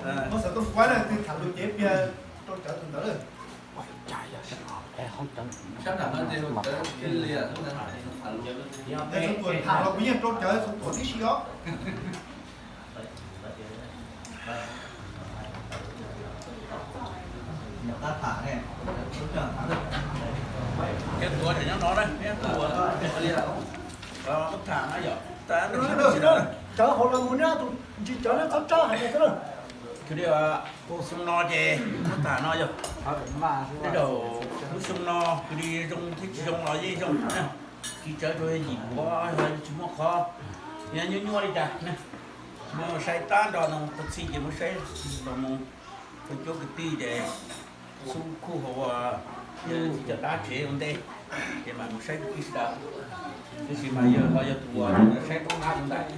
Muab xov tooj kuab na, twg tham lus ces piav rau cawv tus ntawd. Sab nram no ces cawv li, tuam tham los kuv yeej rau cawv xov tooj tib si os. Cawv tuav tseem nyob no na, neb tuav li, muab tham na yom. Cawv hauv los mus neb tus ntsis cawv neb txhob tsab hais li. Kwv tij, xyoo no ces muab tham no yog, tej zaum lub xyoo no kwv tij zoo thiab tsis zoo los yeej zoo na. Tsis tsawv rau yim puav tsis muaj qhov, yog nyuaj nyuaj li cas na. Muab saib tab nrog no, tau txhij ces muab saib los mus, tus cuab kwv tij ces xub khuj hauv ua, yog txiv cov dab tsev ua ntej, ces mam mus saib kwv tij sawv daws. Tab sis mas yog ho yog tus uas saib rau qab rau ntais,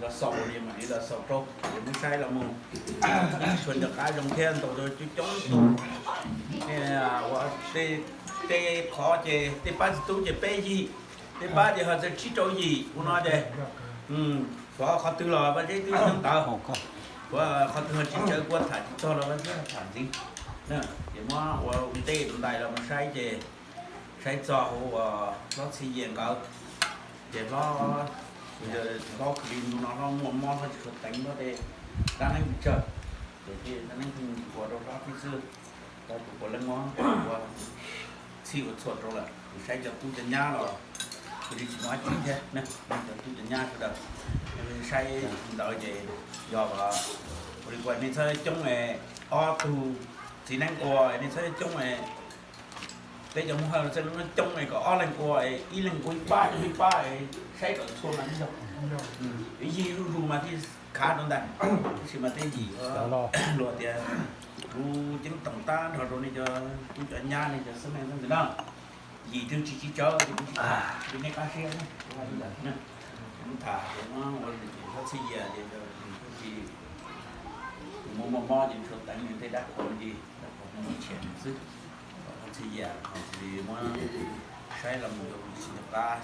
los xaus li mam li los xaus rau, ces muab saib los mus, ib tsuas nco qab zoo thiab ntau coob coob tus. Ua tej qhov ces tej pab txiv tub ces peb yim, tej pab ces ho txawm tsib rau yim ua no ces, xyov qhov twg los Vaj Zeb twb nyob ntawd, qhov twg ho tsis tsawv kuv tham tsis txog los Vaj Zeb ho tham ntxiv. Ces muab ua ua ntej tus ntais los mus saib ces saib txog hauv hlob Txhij Yias nkawd, ces hlob, hlob kwv li ntu no hlob muaj mob hlob tsis tshua teev, hlob tej dab neeb tsawg, ces dab neeb pheej ua rau hlob tib xwb. Tus puav leej mob ua txhij ua txhua rau lawm, kuv saib cov tub cov nyab los kuv li tsis muaj dab tsi thiab, cov tub cov nyab sawv daws saib ntawd ces yog ua li kuv nej txhob coob, ob tug txiv neeb ua nej txhob coob, peb cov Hmoob Hawj txhob coob es kom ob leeg ua, ib leeg ua ib pab ib pab, saib kom txhua mas ib yig zuj zus mas thiaj khav rau ntag. Tab sis mas tej yim luag tias kuv ceeb toom tab nrho rau nej cov tub cov nyab nej cov xeeb leej xeeb ntxwv na. Yim twg tsis tsis tsawv ces kuv tsis tham, nej qab siab, kuv tham ces muab ua hlob Txhij Yias ces tsis, tus muaj muaj mob ces tshua teev tej dab qhuas li, dab qhuas muaj chiam xwb. Hlob Txhij Yias ho cia li muab saib los mus rau tsis nco qab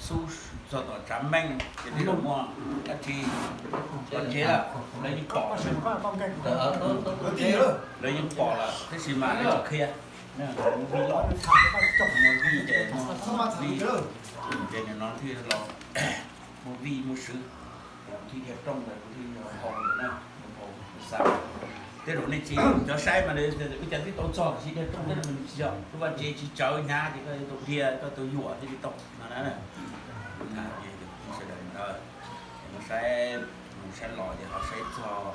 xub txog tom Tsav Meej ces tej zaum muaj dab tsi los ntsev lawm, lawv yeej pom, lawv yeej pom lawm tab sis mas lawv tsis qhia. Muaj vij, muaj vij ces, muaj vij ces nim no thiaj los, muaj vij muaj sw, kuv thiaj dhia rooj ntawd kuv thiaj hau ntawd na, hau xa. Tej zaum nej tsis cov saib mas wb cas twb tau txog tiam sis dhia rooj tej zaum tsis yog lub vaj tsev tsis tsawv hnyav ces koj tau dhia koj tau yuam thiaj li tau no na. Sawv daws mus saib, mus saib los ces ho saib txog,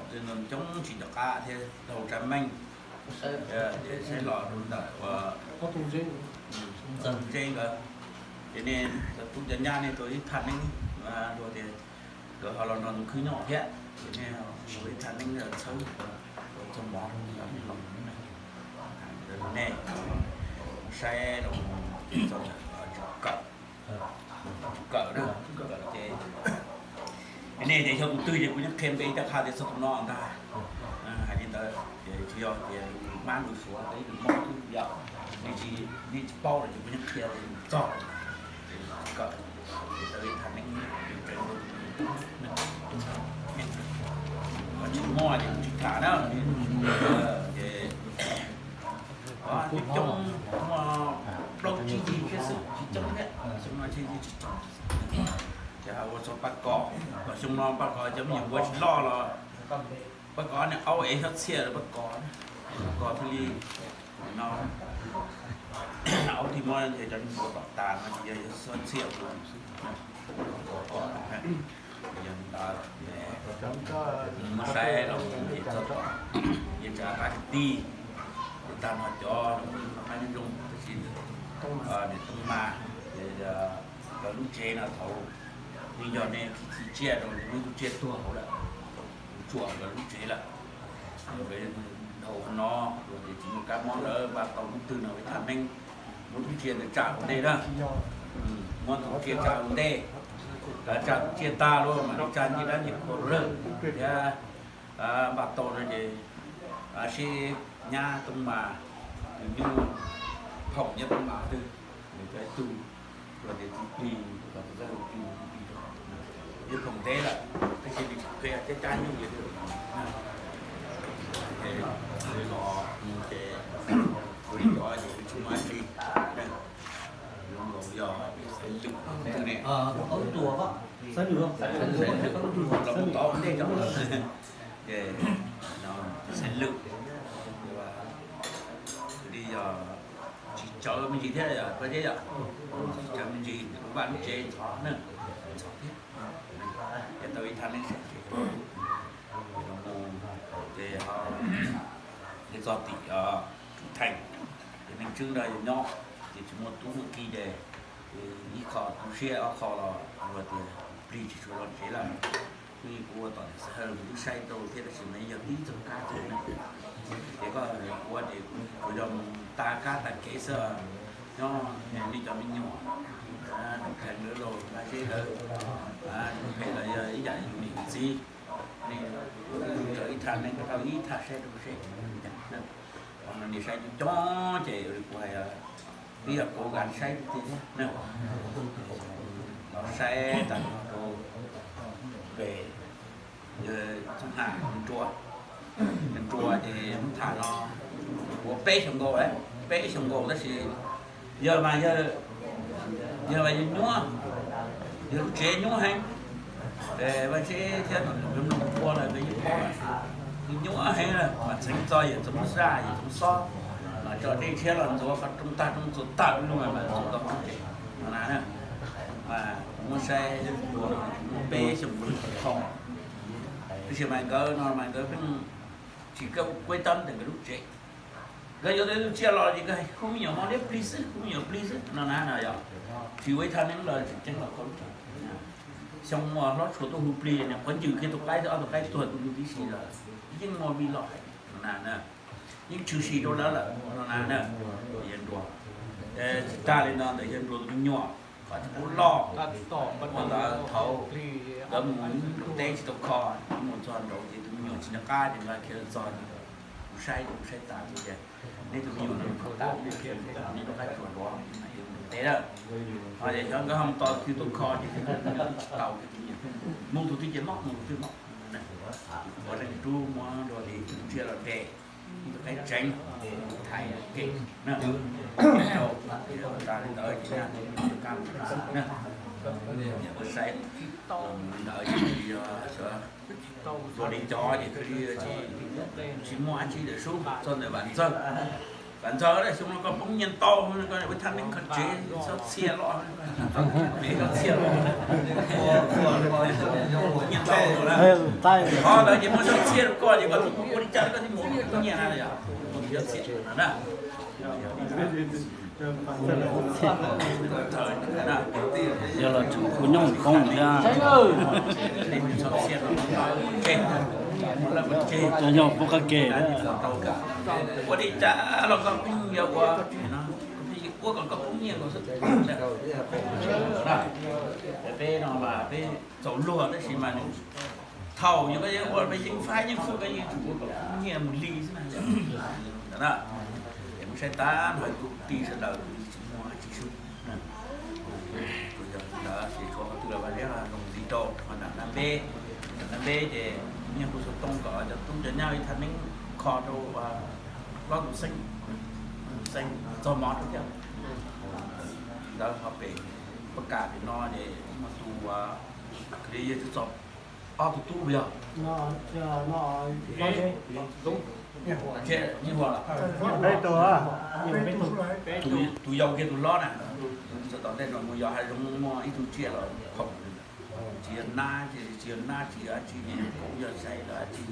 tej no coob tsis nco qab thiab, tau Tsav Meej, saib los rau ntawm ua Ntxawg Ntse nkawd. Ces nej cov tub cov nyab nej tau ib thaj neeb, luag tias nkawd ho los nrog tus khwb nyob thiab, ces nej ib thaj neeb txhawb txog mov, nej saib los txog kawm, kawm na, kawm ces nej tias yog tus twg ces kuv yeej qhia npe coj qha tias txog tus no ntag. Hais li ntawd ces tsis yog tias lus hmab lus suav, ib lus mob ib lus yau, nej tsis, nej tsis paub lawm ces kuv yeej qhia tias txog kawm, ces tau ib thaj neeb, tsis muaj ces kuv tsis tham na, ces coob, muaj plaub tsib yig thiab xwb tsis coob thiab, xyoo no tsib yig tsis coob. Ces ho ua txog Paj Kos, kom xyoo no Paj Kos cov me nyuam npua tsis loj los Paj Kos niag aub ev xyob txhiaj lawm Paj Kos, Paj Kos thiaj li no, aub thiaj muab cov me nyuam npua tom tas no ces yog xyob txhiaj ua xwb. Yog li ntawd, muab saib los ces txog tom, yeej tsa qab tij, ces tag nrho cov qab nyob zoo tab sis niam Tooj Mas, ces lawv lub tsev no thaum twg yog nej txi tsiaj rau lub tsiaj tuag hauv lawm, tsuam lawv lub tsev lawm. Dhau qhov no, ces tsis muaj kab mob lawv npaj tau hnub twg no ib thaj neeb muab lub tsiaj ntawd tsa ua ntej na. Muab tus tsiaj tsa ua ntej, tsa tus tsiaj tag lawm mam li tsa ncej dab ncej qhua rau lawm thiab. Npaj tau no ces seb nyab Tooj Mas, tus nyuj Phoom nyab Tooj Mas twg, nws cov ib tug, los tias tus plig, los tus zaj tus plig, tus plig, ib Phoom ntev lawm, tab sis Cab cab nyuj ces, ces los mus ces, ua li cov ces tsis muaj dab tsi, zoo nkaus yog xeeb lwm twg ne, los mus tod ntej cov, ces xeeb lwm, li yog tsis tsawv me ntsis thiab yom, koj thiab yom, tsis tsawv me ntsis, vaj lub tsev ntxhov na, ntxhov thiab, ces tau ib thaj neeb saib tsev, ces ho, ces txog tim Tsum Theem, ces neeg tswb nrog yus nyob, ces tsis muaj tub muaj ki ces ib qho tu siab, ob qho los ua tias plig tsis tshua los tsev lawm. Kuv ua tom niam xav hawj kuv twb saib rau thiab tab sis mas yog tib txoj kab xwb na. Ces koj ua ces kuv yog mus tas kab tas kev xwb, nyob li cov me nyuam, kheev lawv los nqa zeb lawv, phem los yog ib yam yus niam txiv, ne, ib thaj neeb rau ib thaj saib rau seb, qhov no nws saib coob coob ces kuv hais, ib yam kuv kam saib tiag thiab na, los saib tas rau pem Txooj Ham Nruas, Nruas ces mus tham no ua peb xyoos nkaus, peb xyoos nkaus tab sis yawg mas yawg, yawg mas yawg nyuaj, yawg lub tsev nyuaj heev. Vaj Tsib thiab no nws mloog ua lawm nws yeej paub lawm, yawg nyuaj heev lawm mas txheev txog yawg txhob zaj yawg txhob xob, mas tso dej tshiab los ntxuav qhov rooj tag rooj txuas tag lub mas mas ntxuav tau ces no na, mas kuv muab saib ua no muaj peb xyoos kuv lub tsis kho, tab sis mas nkawd no mas nkawd pheej tsis kuaj tab ntawm nkawd lub tsev. Nkawd yuav tus tsiaj los ces nkawd hu me nyuam hmo liab plig xwb, hu me nyuam plig xwb no na no yog, tsis ua ib thaj neeb los tseem ceeb los kho lub tsev. Xyoo muaj hlob tshua tuaj hu plig nws qhuav ncws kiag tus qaib thiab ob tug qaib tuag tu lug tib si los yeej muaj vij loj heev no na, yeej tshwm sim rau lawv lawm no na na. Yawg Nruas, tsis tag li no ntawm yawg Nruas tus me nyuam kom tsis pub loj, ua ntawd thaum nkawd mus nram teb tsis tau kho, mus txog nraud ces tus me nyuam tsis nco qab ces nkawd khiav txog, kuv saib kuv saib tas kuv tias neb tus me nyuam no kho tas, neb rov qab tsuas dua, nram teb lawm. Ho ces xyov nkawd ho mus tos twg tuaj kho ces tus me nyuam twb tsis tau, tus me nyuam mus tus twg ces mob mus tus twg mob. Ua leej rub muab dua li tus tsiaj los de ib tug qaib tseev, thaiv kem na, rau tas li ntawd ces kab na, ua saib ntawd ces yog dua li cov ces tsis muaj dab tsi lawm sub txog ntawm Vam Ntxawg. Vam Ntxawg, xyoo no koj poob nyiaj ntau, koj ua thaj neeb kho tsev, txhob txhiaj loj, txhob txhiaj loj, nyiaj ntau na. Qhov ntawd ces muab txhob txhiaj rau koj ces koj thiaj ua li cas koj thiaj mus poob nyiaj na yom, txhob txhiaj na. Yog los tseem kuj nyob poob thiab, cov yog poob qab ke. Ua li cas los koj pheej yuav ua, ua kom koj poob nyiaj nkaus xwb. Peb no mas peb txaus luag tab sis mas thaum yog koj yuav ua peb yeej faib yeej fwj koj yeej tsum ua kom poob nyiaj mus li xwb na. Es muab saib tas no kuv kwv tij sawv daws tsis muaj tsis sub, tsuas yog ntawd ces tshuav qhov twg los vaj liab los zoo ntxiv rau ho nram nab npeb, nram nab npeb ces nyiaj kuj xov tooj kom cov tub cov nyab ib thaj neeb kho rau hlob tus xeeb, tus xeeb txog mov rau thiab. Ntawd ho pem pab kam pem no ces muaj tus, yog tsis txog ob tug tub yog, tus yau kiag tus hlob na, txog tom ntej no mus yos hav zoov muaj ib tug tsiaj los khoom, tsis yog nab, tsis yog nab tsis yog dab tsi, koom yog zais los dab tsi,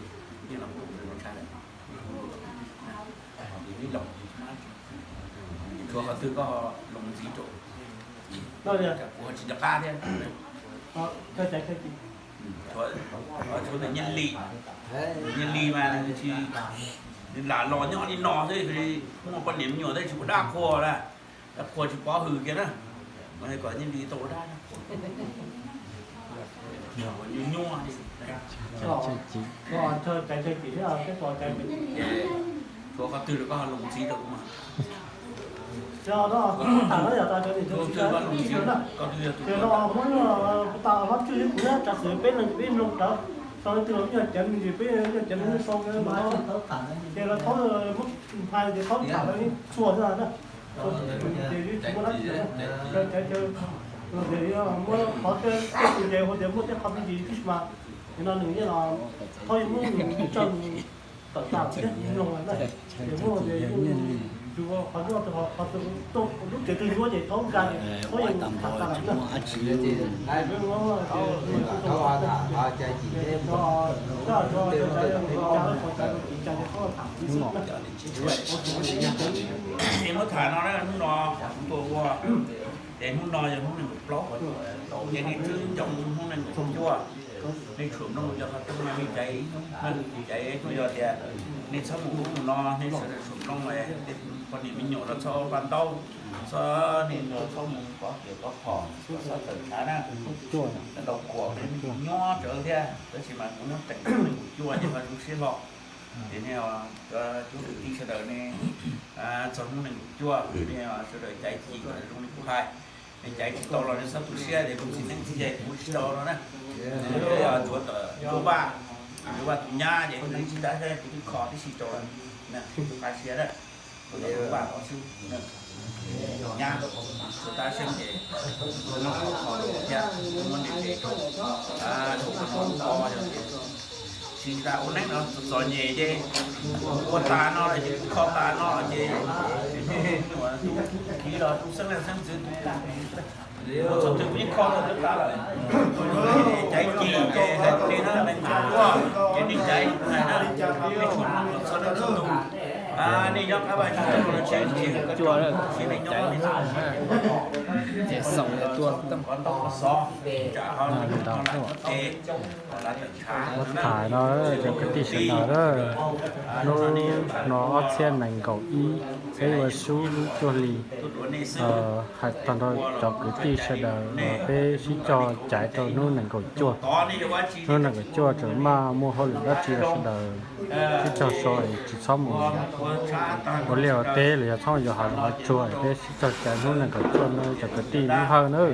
yeej los koom ntshai lawm. Ib los tshuav qhov twg koj los ntxiv rau, kuv ho tsis nco qab thiab. Tshuav ntawm Nyiaj Lis, Nyiaj Lis mas nws lam los nyob li no xwb, muaj poj niam me nyuam tab tsis ua dab qhua na, dab qhua tsis pov hwm kiag na, mas kom Nyiaj Lis tau ua dab, nyuaj nyuaj li. Tshuav qhov twg rau koj los ntxiv rau kuv mas. Koj twg yog tus, koj twg yog tus, kuv tas hlob tswj kuv tsav xwm peb neeg peb mloog rawv. Tau leej twg los ib yam ceev me ntsis, peb ib yam ceev me ntsis sau no, ces lawv thaub muab hais ces thaub tham lawv txhua xwb na. Ces tsis muaj dab tsi, lawv caiv cawv, muab qhov tej tus ces hu tias muaj tej qhov me ntsis tib si mas, ces no nws yeej los thaub yeej muab nws tso tawm tas thiab mloog lawm na. Ces muaj ces yeej, qhov tus, qhov tus, lub tsev twg yuav ces thaub nkag ces thaub yeej tham tas lawm na. Ces muab tham no na, hnub no kuv tuaj ua, ces hnub no yog hnub nees nkaum plaub, ces nej twb nco hnub nees nkaum cuaj, nej tshuam mloog yog qhov tseeb no, nej caiv ib hnub, caiv hnub yog tias nej txhob mus ub mus no, nej sawv daws tshuam mloog, poj niam me nyuam los txhob paj ntaub, txhob, nej txhob mus pov kiav pov phom, txhob tawm tshav na. Ntau kuam me ntsis nyob tsawv thiab, tab sis mas kuv muab teem hnub nees nkaum cuaj ces ho zoo siab hlo. Ces nej cov kwv tij sawv daws ne, txog hnub nees nkaum cuaj nej sawv daws caiv cim zoo li kuv hais. Nej caiv tsis tau los nej txhob tu siab tias kuv txiv neej txiv yaig kuv tsis tau no na. Tsuav tom Ntsuab Vaj, Ntsuab Vaj tus nyab ces kuv tsis tab, kuv twb kho tib si rau lawm, qab siab na. Ntsuab Vaj xwb, nyab, tab seeb ces muab kho thiab, muab ntes rau, rau no, tsis tas ua neeb no txom nyem ces ua tas no ces kuv kho tas no ces, kiv los tus xeeb leej xeeb ntxwv tus, txhua twg kuv yeej kho tau tas lawm. Caiv cim ces hais tias no nees nkaum cuaj ces nej caiv hais na, nej tshuam mloog txhua leej txhua tus, nej nyob qab vaj tsis tau los tsev, tsis tau los tsev, nej nyob ces xaus tuaj kov ntaub kov xov, tsam ho lam tes, lam tawm tshav. Tham no cov kwv tij sawv daws, hnub no ob txhiab nees nkaum ib, peb ua sub lub cuaj hli. Hais tag nrho cov kwv tij sawv daws, peb sib cog caiv rau hnub nees nkaum cuaj. Hnub nees nkaum cuaj tseem maj muaj hauj lwm dab tsi los sawv daws sib cog so es tsis txhob mus ua liaj ua teb los yog txhob mus yos hav zoov hav tsuag es peb sib cog caiv hnub nees nkaum cuaj no cov kwv tij Hmoob Hawj nawb.